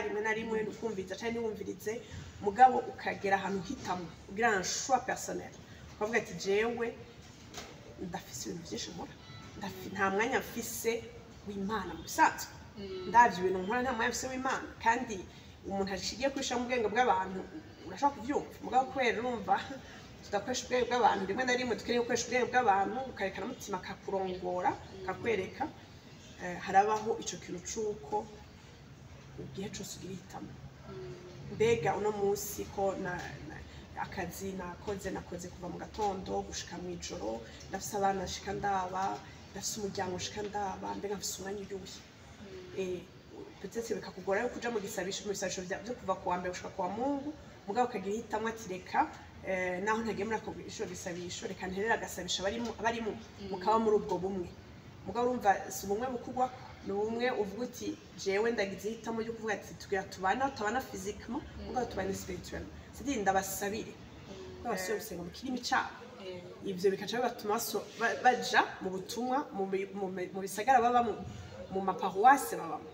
Rimwe na rimwe ukumviriza canke ntiwumvirize, mugabo ukagera ahantu uhitamo, ugira un choix personnel, ukavuga ati: "Jewe ndafise ibintu vyinshi nkora, nta mwanya mfise w'Imana." Mu bisanzwe ndavye ibintu nkora, nta mwanya mfise w'Imana. Kandi umuntu ashigiye kubishira mu bwenge bw'abantu, urashobora kuvyumva, mugabo kubera urumva tudakoresha ubwenge bw'abantu, rimwe na rimwe dukeneye gukoresha ubwenge bw'abantu, ukareka n'umutima akakurongora, akakwereka. Harabaho ico kintu c'uko igihe cose ugira ihitamo: mbega uno munsi ko akazi nakoze kuva mu gatondo gushika mw'ijoro, ndafise abana nshika ndaba, ndafise umuryango nshika ndaba, mbega mfise umwanya uyuhe? Peut-être bikakugora yuko uja mu gisabisho, mu bisabisho vyo kuva kuwa mbere gushika kuwa Mungu, mugabo ukagira ihitamo ati: "Reka, naho ntagiye muri ako ico gisabisho, reka nterere agasabisho abarimo." Abarimo mukaba muri ubwo bumwe, mugabo urumva si ubumwe bukugwa, ni ubumwe uvuga uti: "Jewe ndagize ihitamo ryo kuvuga ati tugira tubana, tubana physiquement, mugabo tubane spirituellement, c'est-à-dire ndabasabire ko basubiye gusenga mu kirimi cabo." Ivyo bikaca bibatuma baja mu butumwa mu bisagara babamo, mu maparuwase babamo.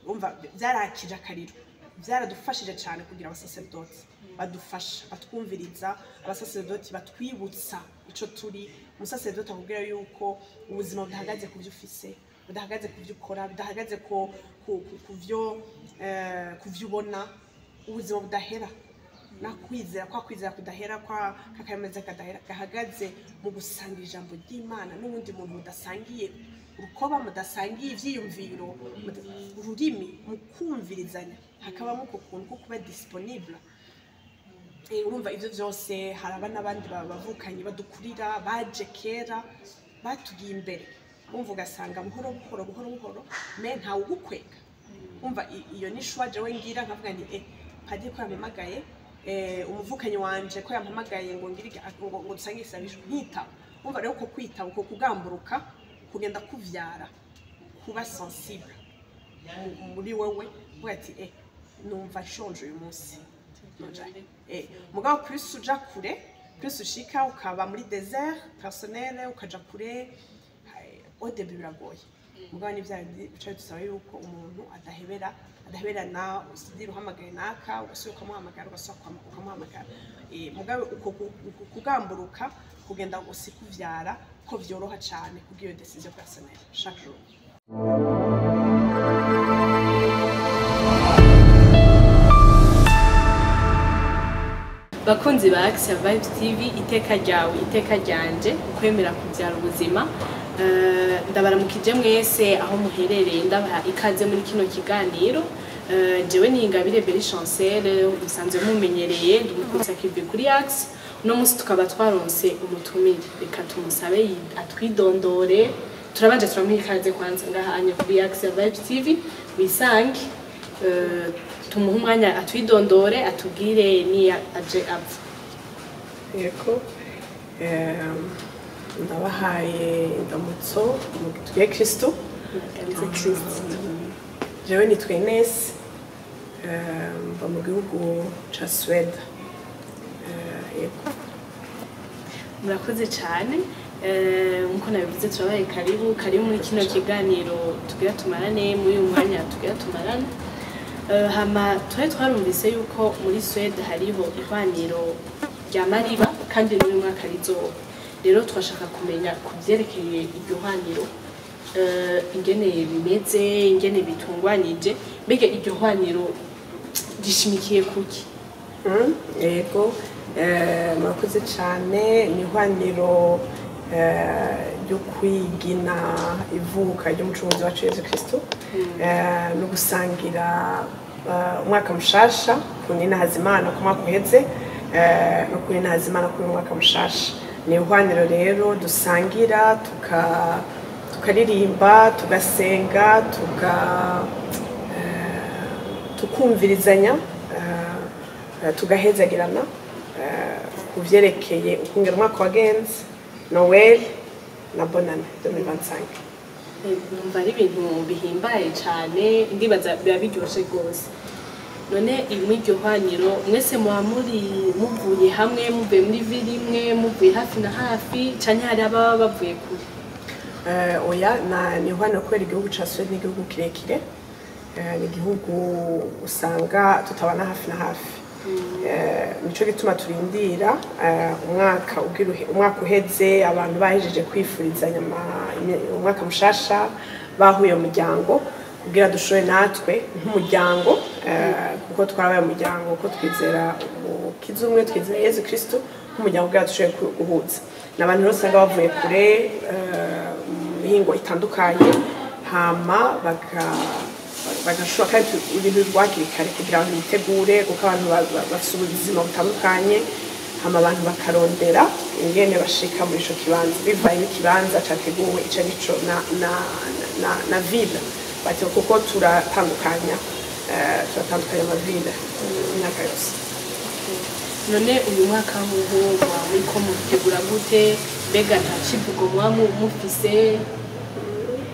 Urumva byarakije akariro, byaradufashije cyane kugira abasaserdoti badufasha, batwumviriza, abasaserdoti batwibutsa ico turi. Umusaserdoti akubwira yuko ubuzima budahagaze ku byo ufise, budahagaze ku byo ukora, budahagaze ku byo ubona. Ubuzima budahera na kwizera, kwa kwizera kudahera, kwa kakameze kadahera, gahagaze mu gusangira ijambo ry'Imana n'uwundi muntu mudasangiye urukoba, mudasangiye ivyiyumviro, ururimi, mu kumvirizanya, hakabamo uko kuntu ko kuba disponible. Urumva ivyo vyose, haraba n'abandi bavukanyi badukurira, baje kera, batugiye imbere. Umva ugasanga buhoro buhoro, buhoro buhoro, mais ntawe ugukwega. Umva iyo ni choix jewe ngira, nkavuga nti: "Padiri ko yampamagaye, umuvukanyi wanje ko yampamagaye ngo ngire ngo dusange isabisho," nkitaba. Umva rero uko kwitaba, uko kugamburuka kugenda kuvyara kuba sensible muri wewe, uvuga ati: "Numva nshonje uyu munsi, noja." Mugabo plus uja kure, plus ushika ukaba muri désert personnel, ukaja kure, au début biragoye, mugabo ni bya bindi bica bidusaba yuko umuntu adaheberana. Usidira uhamagaye naka, ugasubira ukamuhamagara, ugasubira ukamuhamagara. Mugabo uko kugamburuka kugenda gusi kuvyara ko vyoroha cane kugira iyo décision personnelle chaque jour. Bakunzi ba Axia Vibes TV, iteka ryawe, iteka ryanje, ukwemera kubyara ubuzima. Ndabaramukije mwese aho muherereye, ndabaha ikaze muri kino kiganiro. Jewe ni Ingabire Beri Chancel, musanzwe mumenyereye, ndi umukutsa kivi kuri Axe. Uno munsi tukaba twaronse umutumire, reka tumusabe atwidondore. Turabanje turamuha ikaze kwanza ngaha anya kuri Axia Vibes TV, wisange. Tumuhe umwanya atwidondore, atubwire niya aje ava. Yego, ndabahaye indamutso mu tugiye Kristo. Ganze Kristo. Jewe nitwa Ines, mva mu gihugu ca Suède. Yego. Murakoze cyane. Nkuko nabivuze, turabaye karibu karibu muri kino kiganiro tugira tumarane, muri uyu mwanya tugira tumarane. Hama twari twarumvise yuko muri Suède hariho ihwaniro rya Mariba, kandi n'uyu mwaka rizoba. Rero twashaka kumenya ku byerekeye iryo hwaniro, ingene bimeze, ingene bitungwanije, mbega iryo hwaniro rishimikiye kuki? Yego, murakoze cyane. Ni ihwaniro ryo kwigina ivuka ry'Umucunguzi wacu Yezu Kristo, no gusangira umwaka mushasha, kuninahaza Imana ku mwaka uheze, no kuninahaza Imana kuri uyu mwaka mushasha. Ni ihwaniro rero dusangira, tukaririmba, tugasenga, tukumvirizanya, tugahezagirana ku vyerekeye ukungera umwaka wagenze, Noël na Bonane 2025. Numva ari ibintu bihimbaye cyane, ndibaza biba biryoshe rwose. None muri iryo hwaniro mwese muba muri muvuye hamwe, muvuye muri ville imwe, muvuye hafi na hafi, canke hari ababa bavuye kure? Oya, ni ihwaniro kubera igihugu ca Suède ni igihugu kirekire. Ni igihugu usanga tutabana hafi na hafi. Nico gituma turindira umwaka uheze, abantu bahejeje kwifurizanya umwaka mushasha, bahuye mu muryango, kugira dushobore natwe nk'umuryango, kuko twarabaye umuryango, kuko twizera umukiza umwe, twizera Yezu Kristo nk'umuryango, kugira dushobore guhuza. Ni abantu rero usanga bavuye kure, mu mihingo itandukanye, hama bagashobora kandi ibintu bigwa hakiri kare kugira abantu bitegure, kuko abantu bafise ubuzima butandukanye. Hama abantu bakarondera ingene bashika muri ico kibanza, bivanye n'ikibanza categuwe ico arico na ville bati, kuko turatandukanya ama ville imyaka yose. None uyu mwaka hoho muriko mutegura gute? Mbega nta kivugo muba mufise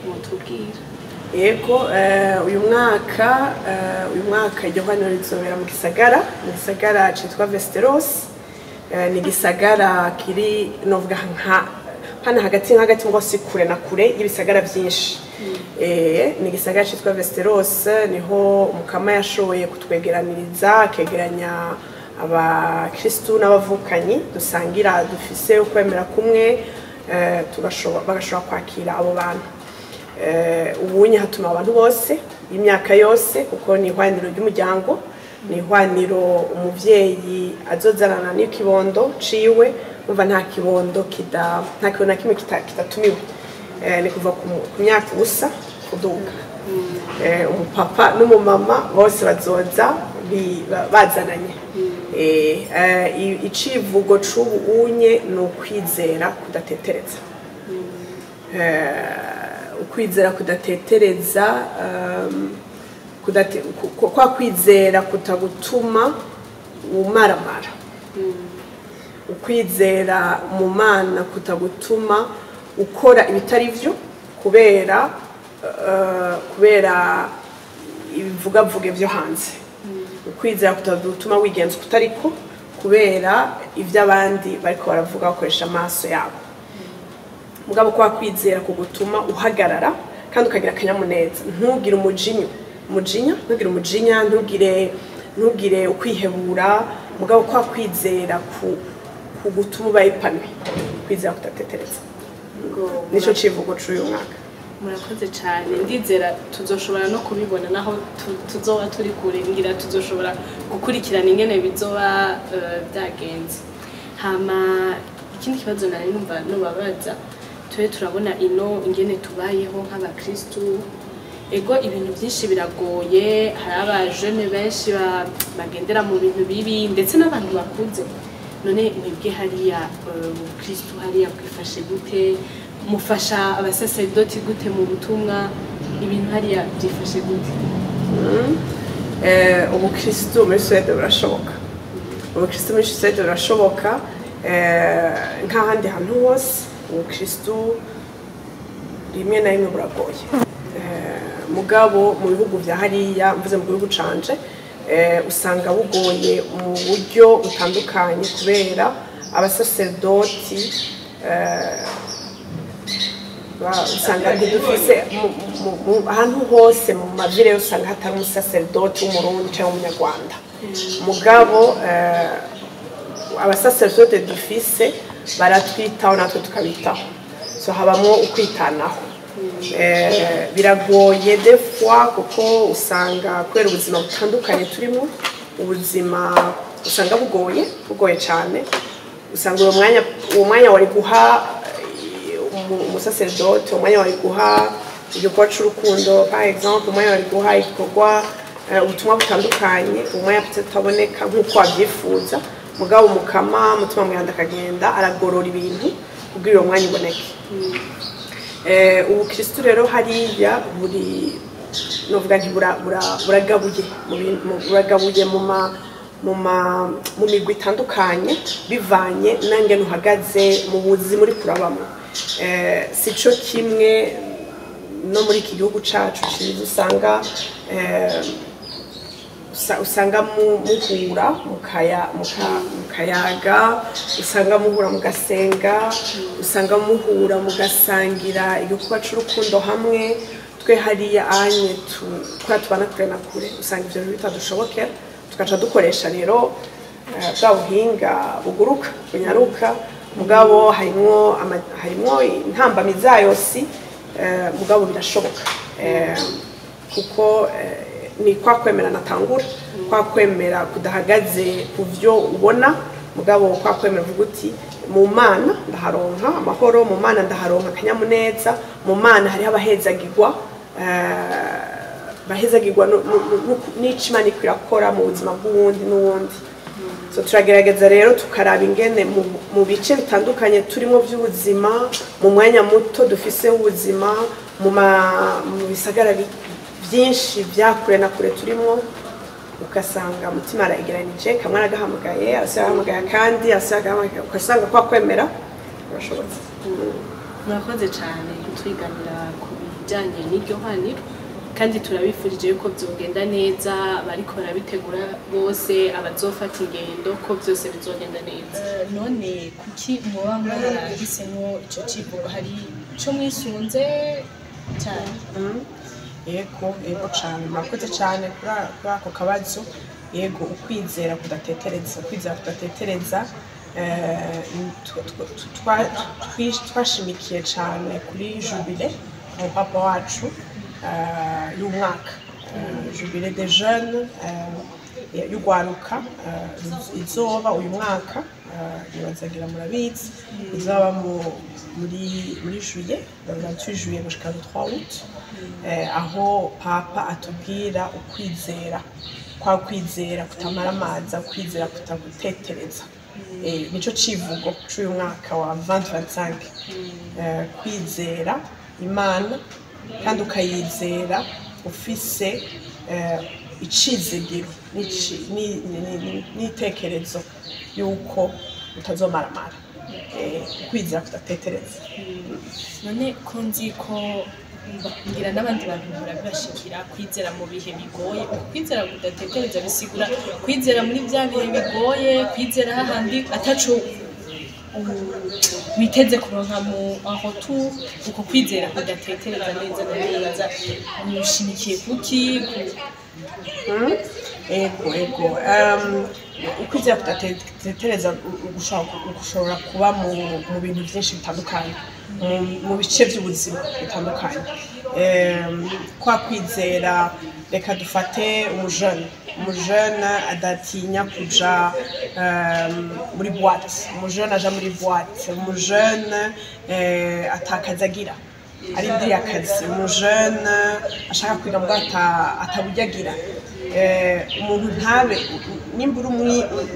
mutubwira? Yego, uyu mwaka iryo hwaniro rizobera mu gisagara citwa Västerås. Ni igisagara kiri, novuga, nka hano hagati na hagati, ngo si kure na kure y'ibisagara vyinshi. Ni igisagara citwa Västerås, niho Umukama yashoboye kutwegeraniriza, akegeranya abakristu n'abavukanyi dusangira, dufise ukwemera kumwe, bagashobora kwakira abo bantu. Ubunye hatuma abantu bose, imyaka yose, kuko ni ihwaniro ry'umuryango, ni ihwaniro umuvyeyi azozanana n'ikibondo ciwe. Umva, nta kibondo na kimwe kidatumiwe. Ni kuva ku myaka 0 kuduga. Umupapa n'umumama bose bazoza bazananye. Icivugo c'ubu unye ni ukwizera kudatetereza. Ukwizera kudatetereza, kwa kwizera kutagutuma umaramara, ukwizera mu Mana kutagutuma ukora ibitari byo kubera ibivugavuge byo hanze, ukwizera kutagutuma wigenza kutariko kubera ibyo abandi bariko baravuga bakoresha amaso yabo, mugabo kwa kwizera kugutuma uhagarara kandi ukagira akanyamuneza, ntugire umujinya, ntugire umujinya, ntugire ukwihebura, mugabo kwa kwizera kugutuma uba épanoui, kwizera kudatetereza. Nico civugo c'uyu mwaka. Murakoze cyane. Ndizera tuzoshobora no kubibona naho tuzoba turi kure, ngira tuzoshobora gukurikirana ingene bizoba byagenze. Hama ikindi kibazo nari numva nobabaza, tube turabona ino ingene tubayeho nk'abakristu. Ego, ibintu byinshi biragoye, hari abajene benshi bagendera mu bintu bibi, ndetse n'abantu bakuze. None mwebwe hariya, ubukristu hariya bwifashe gute? Mufasha abasaseredoti gute mu butumwa? Ibintu hariya byifashe gute? Ubukristu muri Suwede burashoboka. Ubukristu muri Suwede burashoboka nk'ahandi hantu hose. Ubukristu rimwe na rimwe buragoye. Mugabo mu bihugu vya hariya, mvuze mu gihugu canje, usanga bugoye mu buryo butandukanye kubera abasaseredoti usanga ntidufise ahantu hose mu ma ville yose usanga hatari umusaseredoti w'Umurundi cyangwa w'Umunyarwanda. Mugabo abasaseredoti dufise baratwitaho, natwe tukabitaho, so habamwo ukwitanaho. Biragoye des fois, kuko usanga kubera ubuzima butandukanye turimo, ubuzima usanga bugoye, bugoye cyane. Usanga uwo mwanya wari guha umusaseredoti, umwanya wari guha igikorwa c'urukundo par exemple, umwanya wari guha igikorwa, ubutumwa butandukanye, umwanya utaboneka nk'uko wabyifuza. Mugabo Umukama Mutima Mweranda akagenda aragorora ibintu kugira uwo mwanya uboneke. Ubukristu rero hariya buri, novuga nti buragabuye buragabuye mu migwi itandukanye, bivanye n'ingene uhagaze mu buzima uri kurabamo. Sico kimwe no muri iki gihugu cacu ciza, usanga usanga muhura mukayaga, usanga muhura mugasenga, usanga muhura mugasangira igikorwa c'urukundo hamwe. Twe hariya anye kubera tubana kure na kure, usanga ivyo bintu bitadushobokera, tugaca dukoresha rero bwa buhinga buguruka bunyaruka. Mugabo harimwo intambamyi zayo si, mugabo birashoboka, kuko ni kwa kwemera natangura, kwa kwemera kudahagaze ku vyo ubona, mugabo kwa kwemera uvuga uti: "Mu Mana ndaharonka amahoro, mu Mana ndaharonka akanyamuneza, mu Mana hariho abahezagirwa, bahezagirwa n'ico Imana iriko irakora mu buzima bw'uwundi n'uwundi." So turagerageza rero tukaraba ingene mu bice bitandukanye turimo by'ubuzima, mu mwanya muto dufise w'ubuzima, mu bisagara byinshi bya kure na kure turimo, ugasanga umutima arayegeranije, kamwe aragahamagaye, arasubira agahamagaye, akandi arasubira agahamagaye, ugasanga kwa kwemera urashobotse. Murakoze cyane kutwiganira ku bijyanye n'iryo hwaniro, kandi turabifurije yuko byogenda neza, bariko barabitegura bose, abazofata ingendo, ko byose bizogenda neza. None kuki muba mwarahisemo ico civugo? Hari ico mwisunze cyane? Yego cyane, murakoze cyane kuri ako kabazo. Yego, ukwizera kudatetereza, ukwizera kudatetereza, twashimikiye cyane kuri jubilé umupapa wacu y'umwaka, jubilé des jeunes, y'ugwaruka, izoba uyu mwaka, nibazagira murabizi, izoba muri juillet, le 28 juillet gushika le 3 août, aho papa atubwira ukwizera, kwa kwizera kutamaramaza, ukwizera kutagutetereza. Nico civugo c'uyu mwaka wa 2025, kwizera Imana kandi ukayizera ufise icizigiro n'itekerezo yuko utazomaramara. Ukwizera kudatetereza. None ko nzi ko ngira n'abandi bantu murabibashikira, kwizera mu bihe bigoye, ukwizera kudatetereza bisigura kwizera muri bya bihe bigoye, kwizera hahandi ataco witeze kuronka mu aho tu, uko kwizera kudatetereza neza na neza mushimikiye kuki? Ego, ukwizera kudatetereza gushobora kuba mu bintu byinshi bitandukanye, mu bice by'ubuzima bitandukanye. Kwa kwizera, reka dufate umujene adatinya kuja muri boîte, umujene aja muri boîte, umujene atakazi agira, arindiriye akazi, umujene ashaka kwiga mugabo ataburyo agira. Umuntu ntabe, nimba uri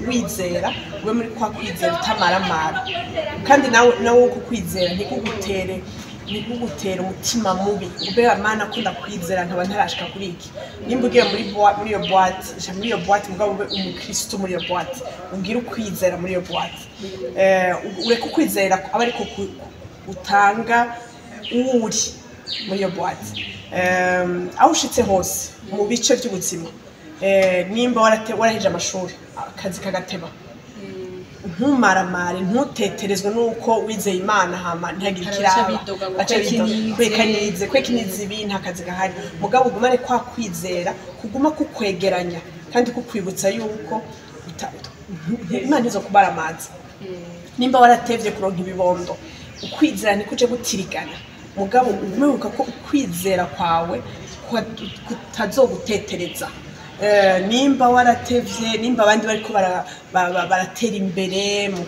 wizera, ube muri kwa kwizera utamaramara, kandi nawe uko kwizera ntikugutere umutima mubi, ube Mana akunda kwizera nkaba ntarashika kuri iki. Nimba ugiye muri iyo boîte, ja muri iyo boîte, mugabo ube umukristo muri iyo boîte, ugire ukwizera muri iyo boîte. Ureke ukwizera aba ariko utanga uwo uri muri iyo boîte. Aho ushitse hose mu bice by'ubuzima, nimba waraheje amashuri, akazi kagateba, ntumaramare, ntuteterezwe nuko wizeye Imana hama ntihagire Hari abaca ikiraba. bidoga ngo Baca kweki bidoga, nize. Kweka nize, kweka nize ibi, nta kazi gahari. Mugabo ugumane kwa kwizera kuguma kukwegeranya kandi kukwibutsa yuko Imana izo kubaramaza. Nimba waratevye kuronka ibibondo, ukwizera ntikuje gutirigana, mugabo ugume wibuka ko ukwizera kwawe kutazogutetereza. Nimba waratevye, nimba abandi bariko baratera imbere mu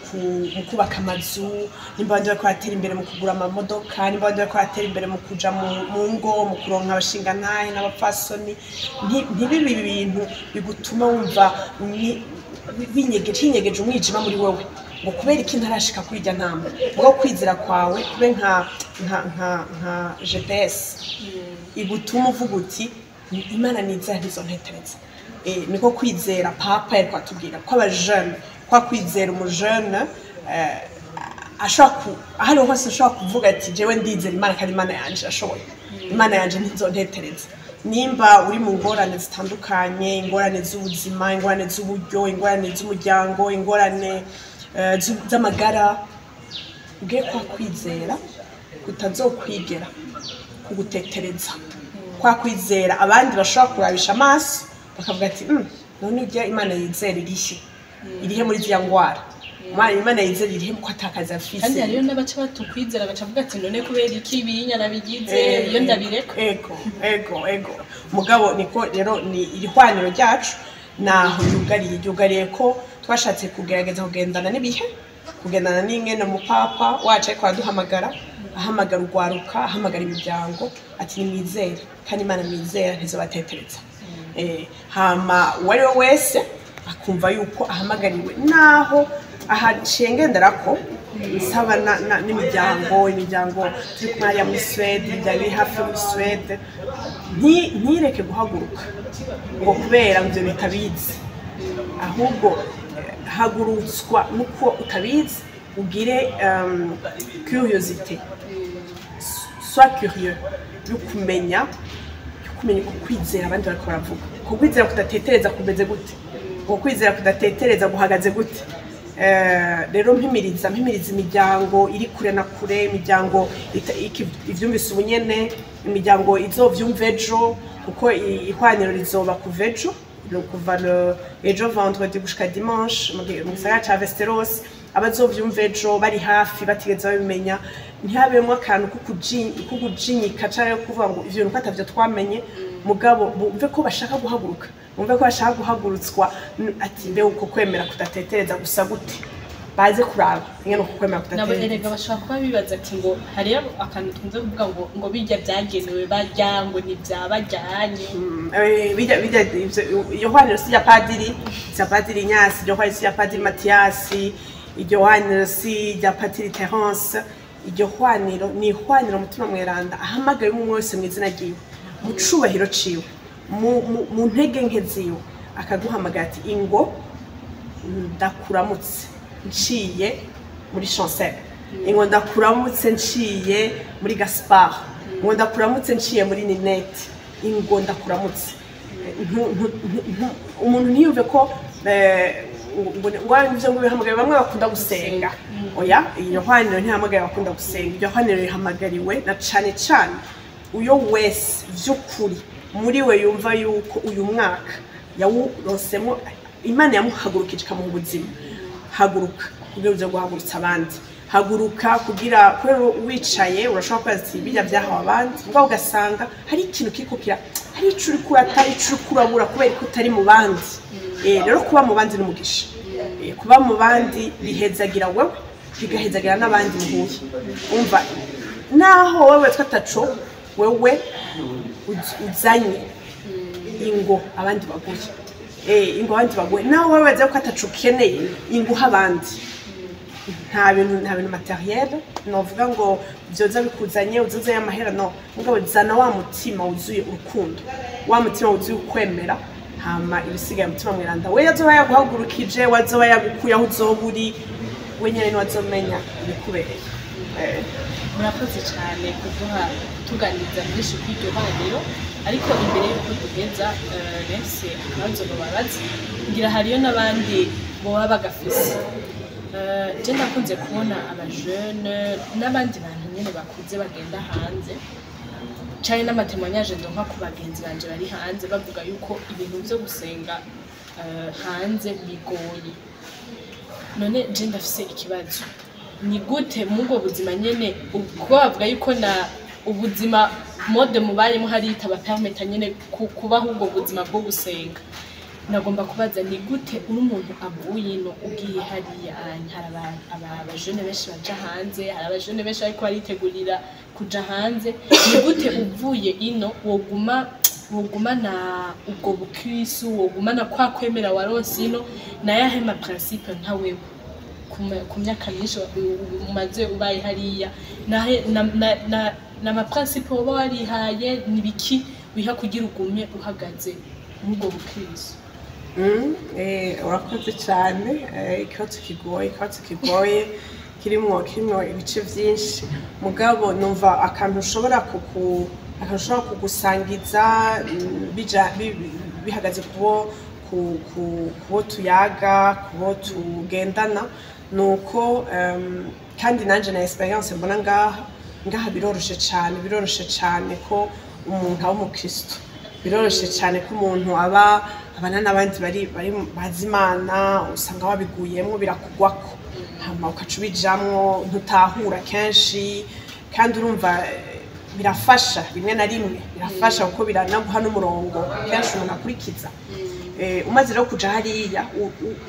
kubaka amazu, nimba abandi bariko baratera imbere mu kugura amamodoka, nimba abandi bariko baratera imbere mu kuja mu ngo, mu kuronka abashingantahe n'abapfasoni, ntibibe ibintu bigutuma wumva winyegeje umwijima muri wewe, ngo kubera iki ntarashika kuri irya ntambwe. Mugabo kwizera kwawe kube nka GPS igutuma uvuga uti: "Imana nizera ntizontetereza." Niko kwizera papa yariko atubwira ko abajene, kwa kwizera umujene ashobora aho ariho hose ashobora kuvuga ati: "Jewe ndizera Imana kandi Imana yanje irashoboye, Imana yanje ntizontetereza." Nimba uri mu ngorane zitandukanye, ingorane z'ubuzima, ingorane z'uburyo, ingorane z'umuryango, ingorane z'amagara, ubwiye kwa kwizera kutazokwigera kugutetereza. Kwa kwizera abandi bashobora kurabisha amaso bakavuga ati: None ujya Imana yizera irihe? Irihe muri ziriya ngwara? Imana yizera irihe ko atakazi afise?" Kandi hariyo n'abaca batukwizera, bacavuga ati: "None kubera iki ibiyinya nabigize iyo ndabireka?" Ego, mugabo niko rero ni iri hwaniro ryacu naho ryugariye ko twashatse kugerageza kugendana n'ibihe, kugendana n'ingene umupapa wacu ariko araduhamagara, ahamagara urwaruka, ahamagara imiryango, ati: "Nimwizere, kandi Imana mwizera ntizobatetereza." Hama uwo ari we wese akumva yuko ahamagariwe, naho ahaciye ngendera ko nsaba n'imiryango, imiryango turi kumwe hariya muri Suède, imiryango iri hafi yo muri Suède, ntireke guhaguruka ngo kubera ngo ibyo bitabizi. Ahubwo hagurutswa nuko utabizi, ugire curiosité, sois curieux yo kumenya uko kwizera abandi bariko baravuga, uko kwizera kudatetereza kumeze gute, uko kwizera kudatetereza guhagaze gute. Rero mpimiriza imiryango iri kure na kure, imiryango ivyumvise ubunyene, imiryango izovyumva ejo, kuko ihwaniro rizoba kuva ejo, kuva ejo vendredi gushika dimanche mu gisagara ca Västerås. Abazovyumva ejo bari hafi batigeze babimenya, ntihabemwo akantu ko kujinyika canke kuvuga ngo ivyo bintu ko atavyo twamenye. Mugabo bumve ko bashaka guhaguruka, bumve ko bashaka guhagurutswa, ati: "Mbe uko kwemera kudatetereza gusa gute?" Baze kuraba ingene uko kwemera Nabo kudatetereza. Erega bashobora kuba bibaza ati ngo hariyo akantu twunze kuvuga ngo bijya byagenewe barya, ngo ntibyabajyanye. Bijya iryo hwaniro si irya padiri, si irya padiri Nyasi, iryo hwaniro si irya padiri Matiyasi, iryo hwaniro si irya padiri Terence. Iryo hwaniro ni ihwaniro Mutima Mweranda ahamagaye umwe wese mu izina ryiwe, mu cubahiro ciwe, mu ntege nke ziwe, akaguhamagara ati: "Ingo ndakuramutse nciye muri Chancel, ingo ndakuramutse nciye muri Gaspard, ingo ndakuramutse nciye muri Ninette, ingo ndakuramutse." Umuntu ntiyumve ko ngo ivyo ngo bihamagariwe bamwe bakunda gusenga. Oya, iryo hwaniro ntihamagariwe abakunda gusenga. Iryo hwaniro rihamagariwe na cane cane uyo wese vy'ukuri muri we yumva yuko uyu mwaka yawuronsemo, Imana yamuhagurukije ikamuha ubuzima. Haguruka kugira uze guhagurutsa abandi, haguruka kugira, kubera wicaye urashobora kubaza ati: "Bijya byahawe abandi," mugabo ugasanga hari ikintu kiriko kira, hari ico uriko urata, ico uriko urabura kubera ko utari mu bandi. Rero kuba mu bandi n'umugisha. Kuba mu bandi bihezagira wewe, bigahezagira n'abandi muhuye. Umva, naho wewe twataco wewe uzanye, ingo abandi baguye, ingo abandi baguye. Naho wewe waza ko ataco ukeneye, ingo uha abandi. Nta bintu matériel novuga ngo vyoza bikuzanye, uzuzanye amahera, no. Mugabo zana wa mutima wuzuye urukundo, wa mutima wuzuye ukwemera, hama ibisigaye Mutima Mweranda we azoba yaguhagurukije, wazoba yagukuye aho uzoba uri, we nyene niwe azomenya ibikubereye. Murakoze cyane kuduha tuganiriza byinshi kuri iryo hwaniro. Ariko imbere y'uko duheza, nefise akabazo bababaza, ngira hariyo n'abandi boba bagafise. Je ndakunze kubona abajene n'abandi bantu nyene bakuze bagenda hanze, cane n'ama témoignages ndonka ku bagenzi banje bari hanze, bavuga yuko ibintu vyo gusenga hanze bigoye. None je ndafise ikibazo: ni gute mubwo buzima nyene, kuko bavuga yuko na ubuzima mode mubayemo hari itabapermeta nyene kubaho ubwo buzima bwo gusenga, nagomba kubaza: ni gute uri umuntu avuye ino ugiye hariya? Hari abajene benshi baja hanze, hari abajene benshi bariko baritegurira kuja hanze. Ni gute uvuye ino wogumana ubwo bukristu, wogumana kwa kwemera waronse ino? Nayahe ma principe nka wewe ku myaka myinshi umaze ubaye hariya, nahe na ma principe woba warihaye? Ni biki wiha kugira ugume uhagaze muri ubwo bukristu? Urakoze cyane. Ikibazo kigoye kirimwo ibice byinshi. Mugabo numva akantu ushobora kugusangiza, bihagaze kubo tuyaga, kubo tugendana, nuko kandi nanje na expérience mbona ngaha biroroshe cyane, biroroshe cyane ko umuntu aba umukristo, biroroshe cyane ko umuntu aba abana n'abandi bari bazi Imana, usanga wabiguyemo, birakugwako, hama ukaca ubijamwo, ntutahura kenshi. Kandi urumva, birafasha, rimwe na rimwe birafasha, kuko biranaguha n'umurongo kenshi umuntu akurikiza. Umaze rero kuja hariya,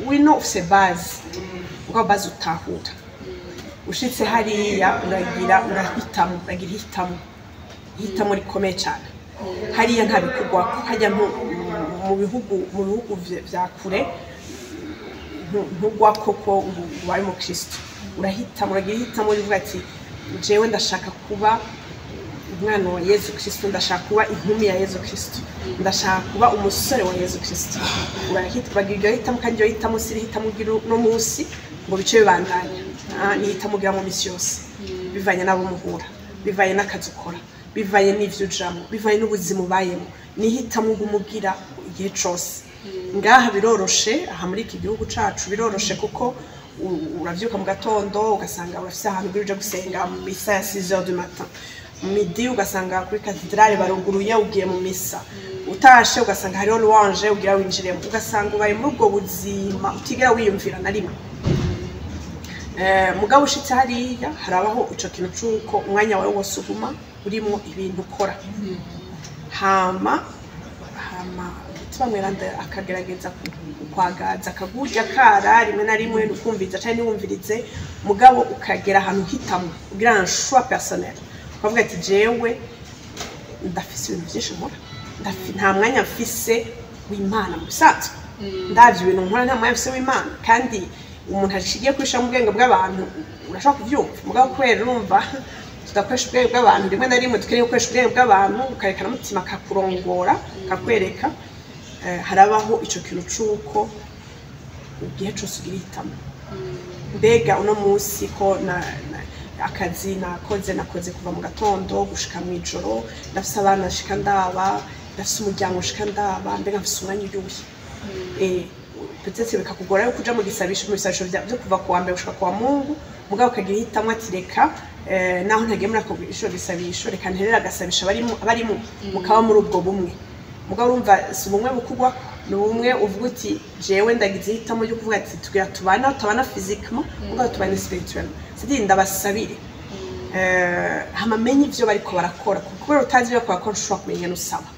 wino ufise base, ubwo base utahura, ushitse hariya uragira, urahitamo, uragira ihitamo rikomeye cyane. Hariya nta bikugwako, hajya mu bihugu vya kure ntugwako ko ngo ubaye umukristo. Urahitamo, uragira ihitamo rivuga ati: "Jewe ndashaka kuba umwana wa Yezu Kristo, ndashaka kuba inkumi ya Yezu Kristo, ndashaka kuba umusore wa Yezu Kristo." Urahita, uragira iryo hitamo, kandi iryo hitamo si ihitamo ugira uno munsi ngo bice bibandanya. Ni ihitamo ugira mu minsi yose, bivanye n'abo muhura, bivanye n'akazi ukora, bivanye n'ivyo ujamwo, bivanye n'ubuzima ubayemo. Ni ihitamo uguma ugira igihe cose. Ngaha biroroshe, aha muri iki gihugu cacu biroroshe, kuko uravyuka mu gatondo ugasanga urafise ahantu ugira uja gusenga mu misa ya 6 heures du matin, midi ugasanga kuri katedrale baruguruye, ugiye mu misa, utashe ugasanga hariho louange, ugira winjiremo, ugasanga ubaye muri ubwo buzima utigera wiyumvira na rimwe. Mugabo ushitse hariya harabaho ico kintu c'uko umwanya wawe wose uguma urimwo ibintu ukora, hama umutima mweranda akagerageza kwagaza, akagurya kara rimwe na rimwe ukumviriza canke ntiwumvirize. Mugabo ukagera ahantu uhitamo, ugira un choix personnel, ukavuga ati: "Jewe ndafise ibintu vyinshi nkora, nta mwanya mfise w'Imana." Mu bisanzwe ndavye ibintu nkora, nta mwanya mfise w'Imana. Kandi umuntu ashigiye kubishira mu bwenge bw'abantu, urashobora kuvyumva. Mugabo kubera urumva tudakoresha ubwenge bw'abantu, rimwe na rimwe dukeneye gukoresha ubwenge bw'abantu, ukareka n'umutima akakurongora, akakwereka. Harabaho ico kintu c'uko igihe cose ugira ihitamo: mbega uno munsi ko na akazi nakoze kuva mu gatondo gushika mw'ijoro, ndafise abana nshika ndaba, ndafise umuryango nshika ndaba, mbega mfise umwanya uyuhe? Peut-être bikakugora yuko uja mu gisabisho, mu bisabisho vyo kuva kuwa mbere gushika kuwa Mungu. Mugabo ukagira ihitamo ati: "Reka, naho ntagiye muri ako ico gisabisho, reka nterere agasabisho abarimo mukaba muri ubwo bumwe." Mugabo urumva si ubumwe bukugwa, ni ubumwe uvuga uti: "Jewe ndagize ihitamo ryo kuvuga ati tugira tubana, tubana physiquement, mugabo tubane spirituellement, c'est-à-dire ndabasabire, hama menye ivyo bariko barakora." Kuko kubera utazi ivyo bariko barakora, ushobora kumenya ingene usaba.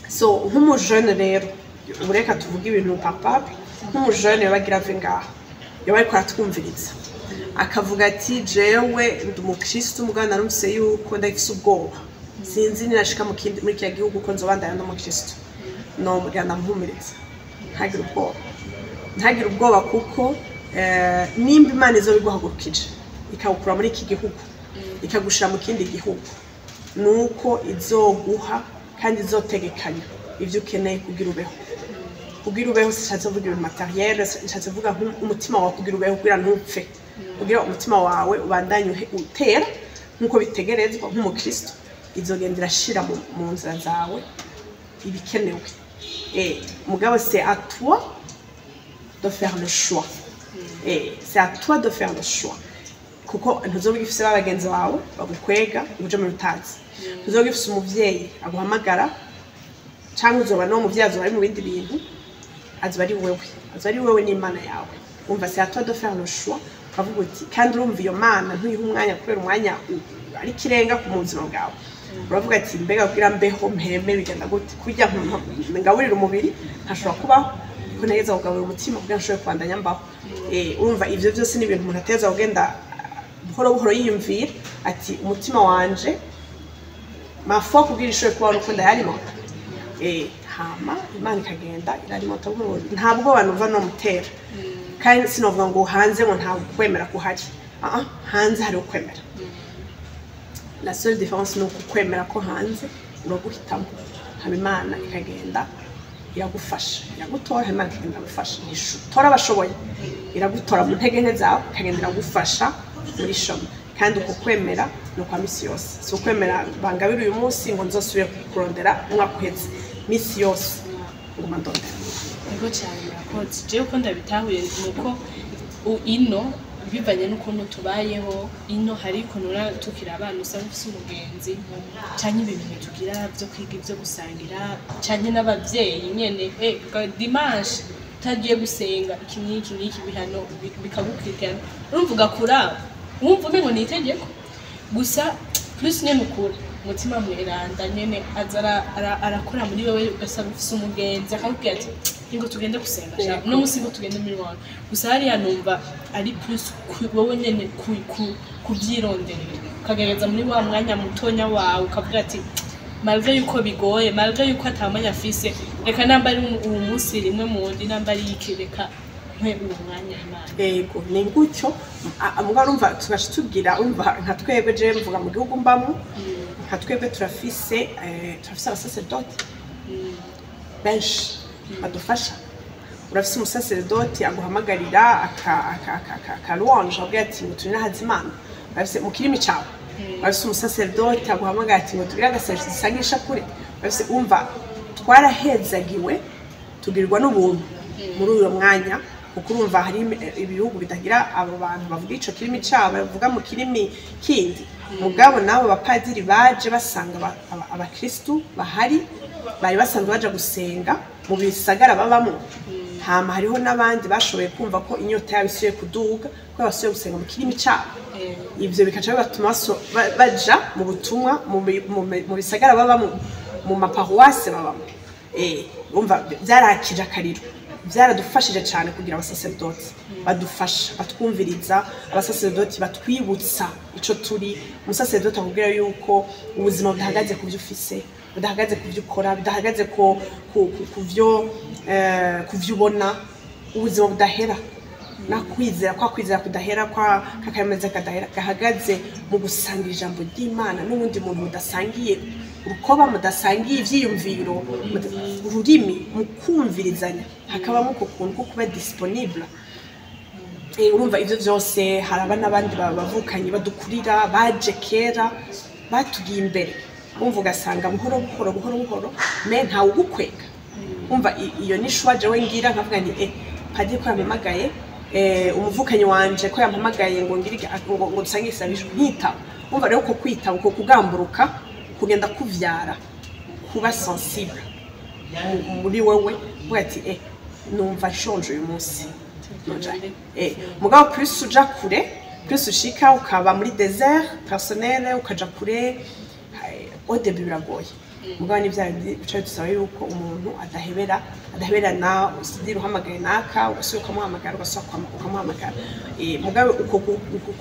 So nk'umujene rero, ubu reka tuvuge ibintu palpable, nk'umujene yoba agira ave ngaha, yoba ariko aratwumviriza, akavuga ati: "Jewe ndi umukristo, mugabo narumvise yuko ndafise ubwoba, sinzi ninashika mu kindi, muri kiriya gihugu ko nzobandanya ndi umukristo." Nomubwira, ndamuhumuriza, ntagire ubwoba, ntagire ubwoba, kuko nimba Imana izoba iguhagurukije ikagukura muri iki gihugu ikagushira mu kindi gihugu, nuko izoguha kandi izotegekanya ibyo ukeneye kugira ubeho. Kugira ubeho sishatse kuvuga ibintu matériel, nshatse kuvuga nk'umutima wawe, kugira ubeho, kugira ntupfe, kugira umutima wawe ubandanye utera nk'uko bitegerezwa nk'umukristo. Izogenda irashira mu nzira zawe ibikenewe. Mugabo c'est à toi de faire le choix. C'est à toi de faire le choix, kuko ntuzoba ugifise ba bagenzi bawe bagukwega ngo uje mu rutazi, ntuzoba ugifise umuvyeyi aguhamagara, cyangwa uzoba n'uwo muvyeyi azoba ari mu bindi bintu, azoba ari wewe, azoba ari wewe n'Imana yawe. Umva, c'est à toi de faire le choix, ukavuga uti, kandi urumva iyo Mana ntuyiha umwanya kubera umwanya ari ikirenga ku buzima bwawe. Uravuga ati: "Mbega kugira mbeho mpeme bigenda gute? Kurya ngaburira umubiri ntashobora kubaho, ko ntegereza kugaburira umutima kugira nshobore kubandanya mbaho." Urumva ivyo byose ni ibintu umuntu ategereza kugenda buhoro buhoro yiyumvira ati: "Umutima wanje, ma foi, kugira ishobore kubaho nuko ndayalimenta." Hama Imana ikagenda iralimenta buhoro buhoro. Nta bwoba numva nomutera, kandi sinovuga ngo hanze ngo nta kwemera kuhari. Ah, ah, hanze hari ukwemera. La seule différence ni uko ukwemera ko hanze uraguhitamo, hama Imana ikagenda iragufasha, iragutora, hama Imana ikagenda iragufasha. Ntitora abashoboye, iragutora mu ntege nke zawe, ikagenda iragufasha muri shoma. Kandi uko kwemera ni ukwa misi yose, si ukwemera bangabira uyu munsi ngo nzosubire kurondera umwaka uheze. Misi yose nguma ndondera. Ego cyane, murakoze. Jewe uko ndabitahuye ni uko ino Bivanye n'ukuntu tubayeho ino, hari ukuntu tukiri abana usanga ufise umugenzi, canke ibi bintu tugira vyo kwiga, ivyo gusangira, canke n'abavyeyi nyene, dimanche utagiye gusenga iki n'iki n'iki, bihano bikagukurikirana. Urumva ugakura wumva umengo ni itegeko gusa. Plus nyene ukura, Umutima Mweranda nyene aza arakora muri wewe, ugasanga ufise umugenzi akakubwira ati: "Ngo tugende gusenga sha, uno musi ngo tugende muri wawe." Gusa hariya numva ari plus wowe nyene kuvyironderera, ukagerageza muri wa mwanya mutonya wawe, ukavuga ati: "Malgré yuko bigoye, malgré yuko ata mwanya afise, reka namba ari uwu munsi rimwe mu ndi, namba ari iki, reka mpe uwo mwanya Imana." Yego, ni gutyo. Mugabo urumva tugaca tubwira, urumva nka twebwe, je mvuga mu gihugu mbamo, nka twebwe turafise abasaseredoti benshi badufasha. Urafise umusaseredoti aguhamagarira aka louange, akubwira ati ngo turi n'ahazimana. Urafise mu kirimi cawe, urafise umusaseredoti aguhamagara ati ngo tugire agasengesho, dusange ishapure. Urafise, umva, twarahezagiwe, tugirirwa n'ubuntu muri uyo mwanya, kuko urumva hari ibihugu bitagira abo bantu bavuga ico kirimi cabo, bavuga mu kirimi kindi. Mugabo nabo bapadiri baje basanga abakristu bahari, bari basanzwe baja gusenga mu bisagara babamwo. Hama hariho n'abandi bashoboye kumva ko inyota yabo isubiye kuduga, ko basubiye gusenga mu kirimi cabo. Ivyo bikaca bibatuma baja mu butumwa mu bisagara babamwo, mu maparuwase babamwo. Urumva byarakije akariro, byaradufashije cyane kugira abasaseredoti badufasha, batwumviriza, abasaseredoti batwibutsa ico turi. Umusaseredoti akubwira yuko ubuzima budahagaze ku byo ufise, budahagaze ku byo ukora, budahagaze ku byo ubona. Ubuzima budahera na kwizera, kwa kwizera kudahera, kwa kakameze kadahera, gahagaze mu gusangira ijambo ry'Imana n'ubundi muntu mudasangiye urukoba, mudasangiye ivyiyumviro, ururimi, mu kumvirizanya, hakabamo uko kuntu ko kuba disponible. Urumva ivyo vyose, haraba n'abandi bavukanyi badukurira, baje kera, batugiye imbere. Umva ugasanga buhoro buhoro, buhoro buhoro, me ntawe ugukwega. Umva iyo ni choix jewe ngira, nkavuga nti: "Padiri ko yampamagaye, umuvukanyi wanje ko yampamagaye ngo ngire ngo dusange isabisho," nkitaba. Umva rero uko kwitaba, uko kugamburuka kugenda kuvyara kuba sensible muri wewe, uvuga ati: "Numva nshonje uyu munsi, noja." Mugabo plus uja kure, plus ushika ukaba muri désert personnel, ukaja kure, au début biragoye. Mugabo ni bya bindi bica bidusaba yuko umuntu adahebera, adaheberana. Usidira uhamagaye naka, ugasubira ukamuhamagara, ugasubira ukamuhamagara. Mugabo uko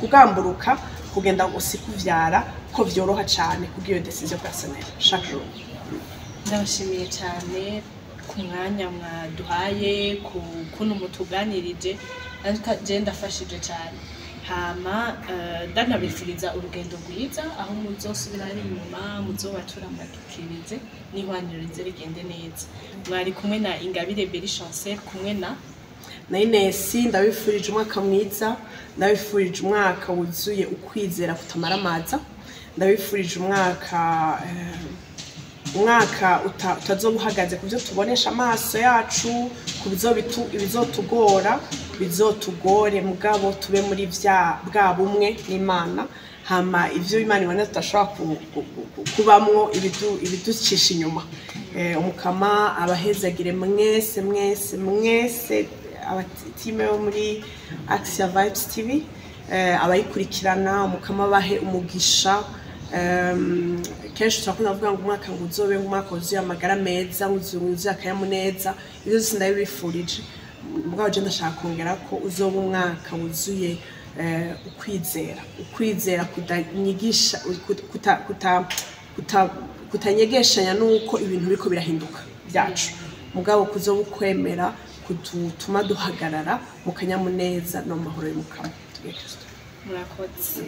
kugamburuka kugenda usikuvyara ko vyoroha cane kugira iyo décision personnelle chaque jour. Ndabashimiye cyane ku mwanya mwaduhaye, ku kuntu mutuganirije. Ariko je ndafashije cyane. Hama ndanabifuriza urugendo rwiza aho muzosubira ari inyuma, muzoba turamakirize n'ihwaniro rize rigende neza. Mwari kumwe na Ingabire Beri Chancel, kumwe na Na Inesi. Ndabifurije umwaka mwiza, ndabifurije umwaka wuzuye ukwizera kutamaramaza, ndabifurije umwaka utazoba uhagaze ku byo tubonesha amaso yacu, ku bizotugora, bizotugore, mugabo tube muri vya bwa bumwe n'Imana. Hama ivyo Imana ibona tudashobora kubamwo, ibiducisha inyuma. Umukama abahezagire mwese, mwese, mwese, abatime bo muri Axia Vibes TV, abayikurikirana, Umukama abahe umugisha. Kenshi turakunda kuvuga ngo umwaka ngo uzobe umwaka wuzuye amagara meza, wuzuye akanyamuneza. Ibyo byose ndabibifurije, mugabo je ndashaka kongera ko uzoba umwaka wuzuye ukwizera, ukwizera kudanyigisha, kutanyegeshanya nuko ibintu biriko birahinduka byacu, mugabo kuzoba ukwemera kudutuma duhagarara mu kanyamuneza no mu mahoro y'Umukama. Tugiye Kristo. Murakoze.